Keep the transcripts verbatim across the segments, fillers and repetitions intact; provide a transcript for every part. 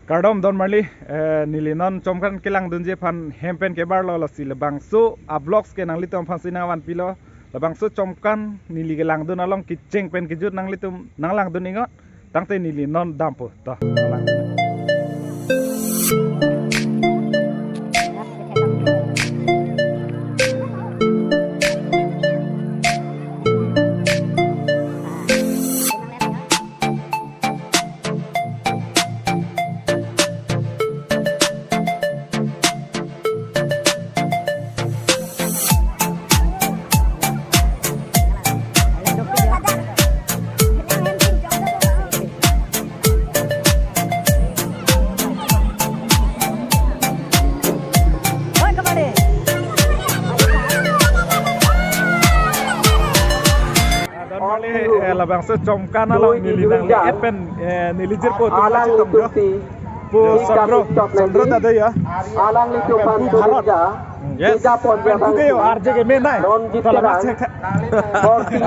Kardom don marli, eh, neli non chomkan kelangdunji aphan hem pen kebarlo, lasi labangso a-vlogs ke nanglitum aphansi nangvanpilo. Labangso chomkan neli kelangdun along kecheng pen kejut nanglitum nanglangdun ingot. Tangte neli non dampo. To, nanglang. Don marli, eh, labangso chomkan along neli nangle-et pen, eh, neli jirpo atum alanglitum chetong jo. Pu Sondro, Sondro ta do ya. Alanglitum pen pu Bharat. Yes. Pu ke yo R J ke menai. Ronjit Terang. Forty.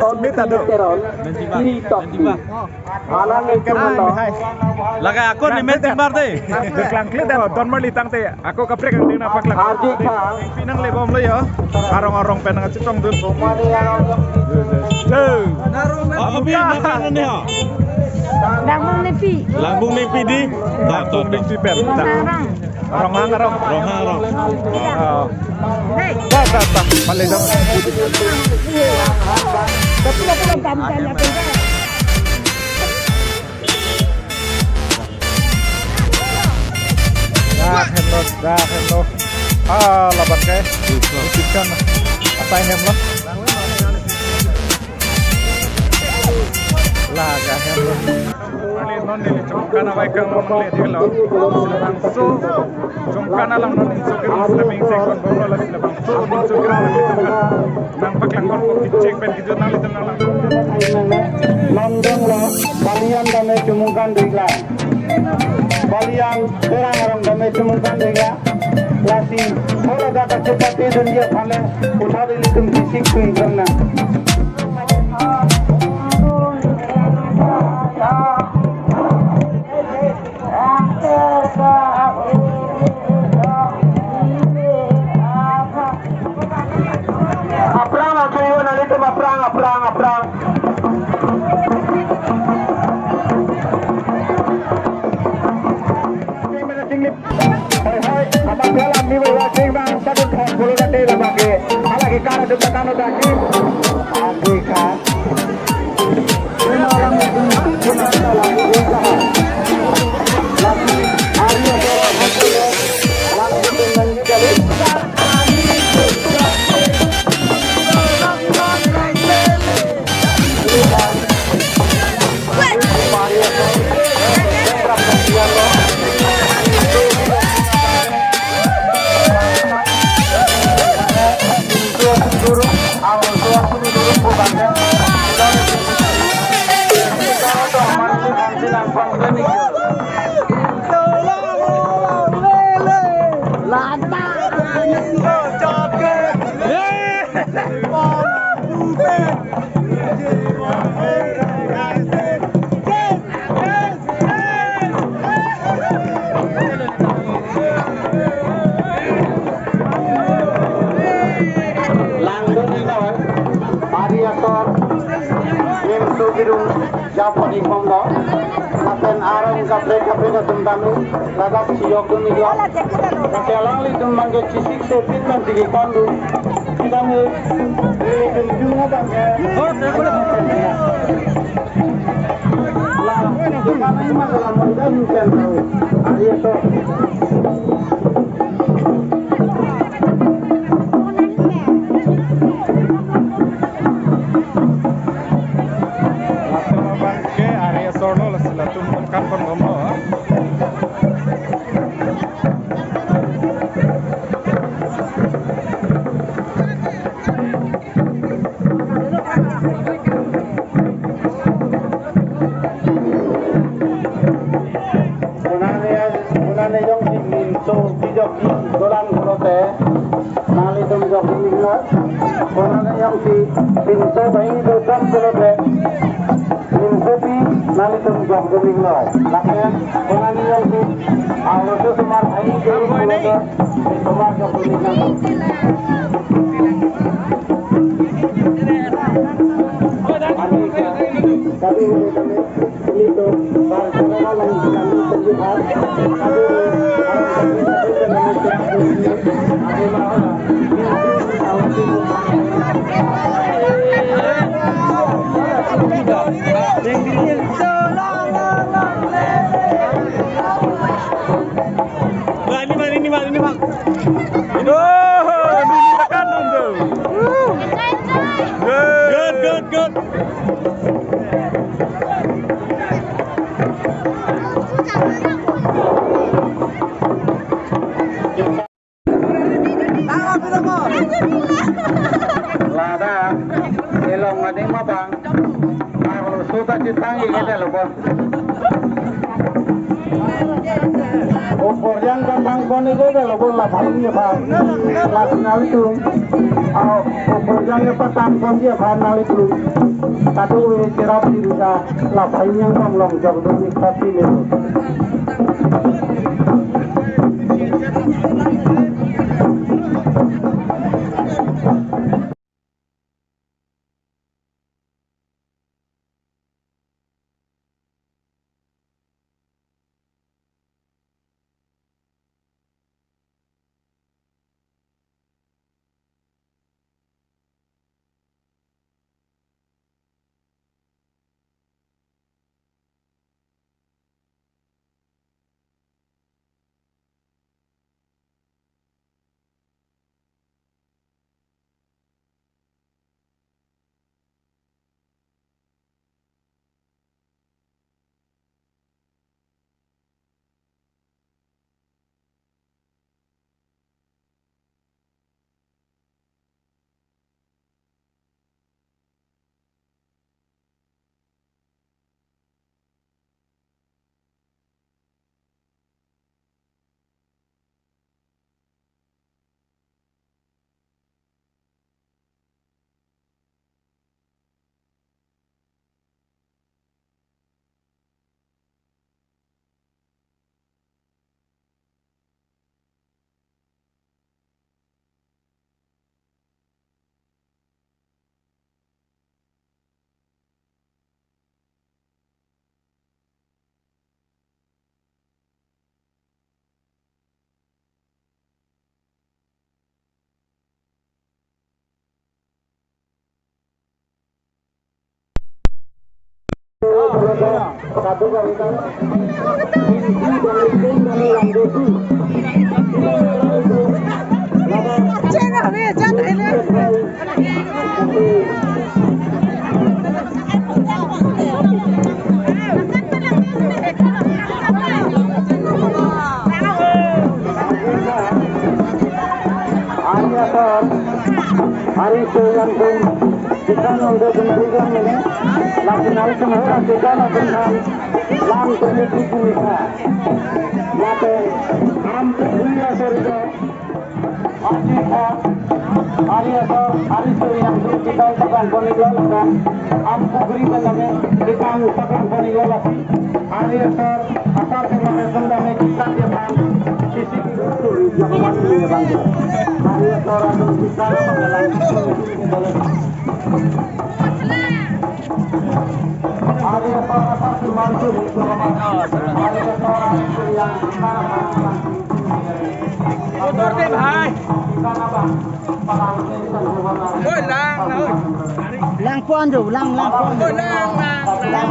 Sumit ta do. Teron. Giri Tokbi. Alanglitum pen. Laga ako ni men timbar de. Klangkle ta don marli tangte. Ako kaprek ang ding na paklang. Arji Kha. Pi nanglebomlo yo. Arong arong pen nangchetongdun. Hey. Abi, nang nang ne ha? Langbung Ningpi. Langbung Ningpi di. Ta, ta, ta. Ningpi pen. Ronghang arong. Ronghang arong. Ronghang arong. Oh. Hey. Ta, ta, ta. Pale dong. Tapi aku tak tahu kan apa. Dak hemlo, dak hemlo. Ah, laban ke. Ikan. Asai hemlo. Laga hemlo. Kali non neli chomkan awai kang non le dilo. Labangso chomkan alang non inso ke rus labing sekon bomlo, lasi labangso inso ke rus labing sekon. Nangpaklang kon ko kecheng pen kejut nanglitum nanglang. Nonjong lo, Balian dame chomkan dikla. Balian Terang arong dame chomkan dikla. Lasi, hola data chepate dunji aphan le, uthar ilitum kisik sui karna. Aphrang akhir yo, nanglitum aphrang, aphrang, aphrang. Hoi, hoi, abang dalam ni bawa sing bang, satu thon bulu nanti lah pakai. Ala ke kar ada tekan udah sih. Asik kan? Langdun inoi, ari asor, Nimso Kirung, Japon ikhom lo, lapen arong kaprek kaprek atum tame, ladak chiyokdun iklo, lapen alanglitum bangke chisik sepin bang tiki kondu, kita me, eh, tunjung abang ya. Ke ari asor lo, lasi latum kan pon bomlo. Konane, konane jongsi Nimso kijok dolang pulote, nanglitum jok dun iklo. Konane jongsi Nimso bai dolang pulote, Nimsopi nanglitum jok dun iklo. Lapen Ang lusu sumar hai ke, ang lusu sumar ke puni na. Kami, kami, kami, ito, bang, kami, kami, kami, kami, kami, kami, kami, kami, kami, kami, Wah, ini, Bang, ini, Bang, ini, Bang. Aduh, ini tekan dong tuh. Good, good, good. Ladak, elong ading mabang. Arloso ta chetang-ik-edetlo bo. Okorjang ta tangpon-ik-edetlo bo, labang ni aphan. Lasi nanglitum. Aw, okorjang ta tangponji aphan nanglitum. Kadokave cherap sirika. Lapen yang bang long jok doni pati melo. Ari asor, ari so yang pun, kita nunggu kembali ke sini. Lagi nanglitum hura kita nonton kan, lang tunggu di sini, Pak. Mate, ampun, hura sorga. Aji kha, ari asor, ari so yang dun kita tekan poni dun kan, am pugri bename, kita tekan poni dun lagi. Ari asor, asar tema asar dame kita dia bang, sisi yang mana ini bang. Ari asor, aduh, kita apa jalan? Ari asor, asar cuma tu, ari asor, yang mana? Motor deh, bhai. Oi, lang, lang, oi. Lang pon jo, lang, lang pon jo. Oi, lang, lang, lang.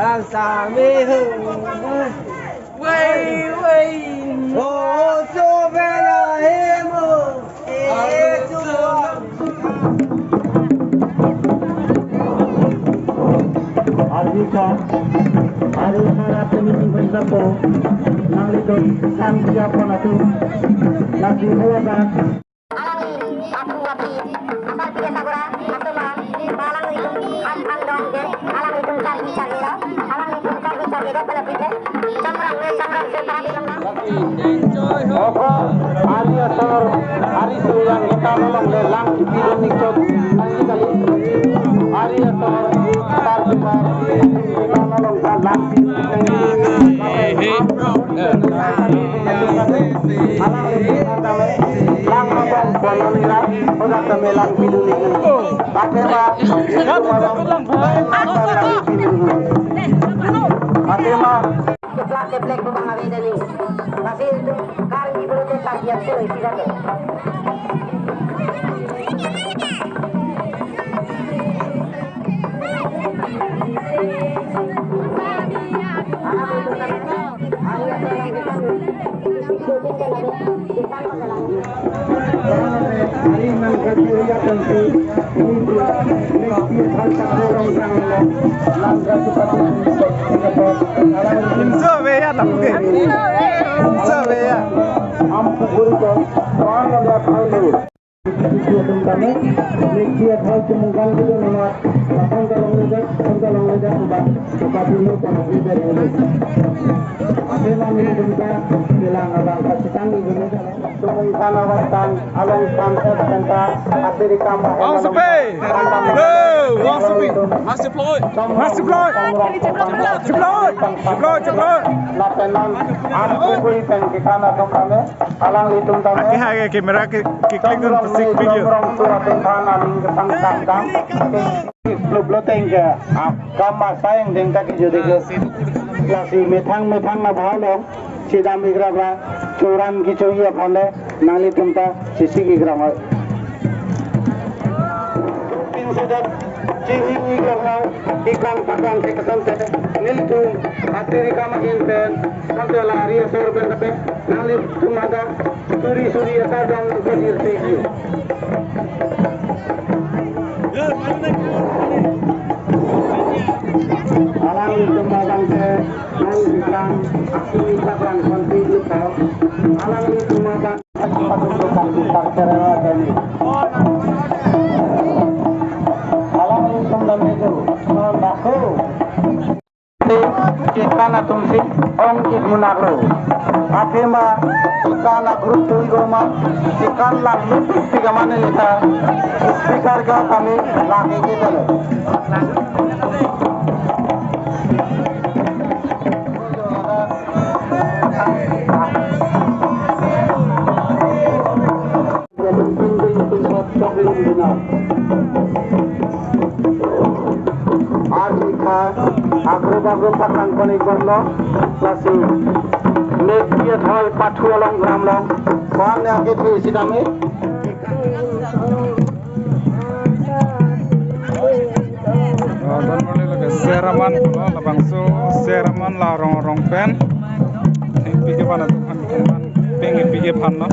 Ang sami hung. Wei, wei. Oh, so bela hemo. Eh, so. Ari Marat Committee Bengkapo, nanglitum kan dia pon atum, lagi huwa ba. Alangli aphu aphi, apar pide sagora, asoma, ba alanglitum an angdong je, alanglitum charhi charhi lo, alanglitum charhi charhi lo, pen aphi ke, chamrang me chamrang se parap. Opo, ari asor, ari suyang kita nolong le lang pidun nikchot. Ari asor, tar pimar, kita nolong ka lang pidun. Lang abang kono nira, odak kami lang pidun ni. Pakai ma, lang pidun. Pakai ma. Keplak keplek bubang ave dani. Masih itu karni bulu te tak dia tu isi dah tu. Inso veya tapu ke. Inso veya. Tumung than awas tang, along than penta, aseri kam. Wang Supe! Yo, Wang Supe! Mas Deploy! Mas Deploy! Deploy! Deploy! Deploy! Lapenan, an kukui pen kekan atum kami, alanglitum kami. Aki ha ke camera ke, ke click on to stick video. Rong tu atum than aning ketang tang tang. Blok blok teng ke, ah, kam asai yang deng tak kejut ke. Lasi methang methang na bhalong. Sidam igrabra, churan kichohi aphan le, nanglitum ta, sisi igrabra. Pin sudat, chihing igrabra, ikan pakan te kesan te, nelitum, atiri kama in pen, sampai lari asor pen tapi, nanglitum ada, suri suri akadang, kejir te. Alangli tum abang ke, nang ikan, aku ikan konti lupa. Alangli tum abang, aku tukang tukang kerana kami. Alangli tum dan itu, nang aku. Ikan atum si ong ik munagro. Athema ikan agrup tu igoma ikan lang lupik tiga mane lita. Speaker ga kami lagi kita le. Arni kha, agrup agrup pakan konik bomlo, lasi, mek dia thoi pathu along gram long, kuan yang ke thui sidame. Oh, don mali lagi seraman, oh, labangso seraman la rong rong pen. Pengpi ke pan atum aphan, pengpi ke pan lo.